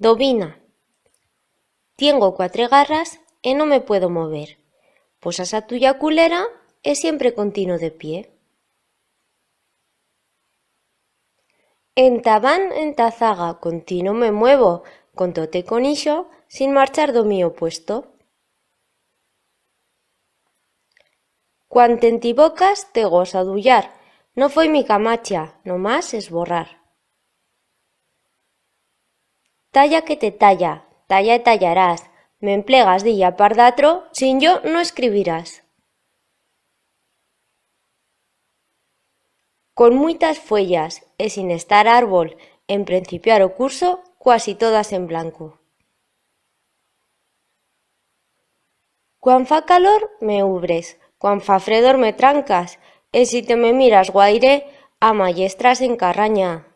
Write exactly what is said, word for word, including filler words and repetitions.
Dovina. Tiengo cuatre garras e no me puedo mover. Posas a tuya culera e siempre contino de pie. Enta van, enta zaga, contino me muevo, con tot e con ixo, sin marchar d'o mío puesto. Cuan t'entibocas, te gos aduyar. No foi mica machia, nomás esborrar. Talla que te talla, talla e tallarás. M'emplegas d'illa par d'atro, sin yo no escribirás. Con muitas fuellas e sin estar árbol, en prencipiar o curso, cuasi todas en blanco. Cuan fa calor, me ubres, cuan fa fredor, me trancas, e si te me miras guaire, a mayestras en carranya.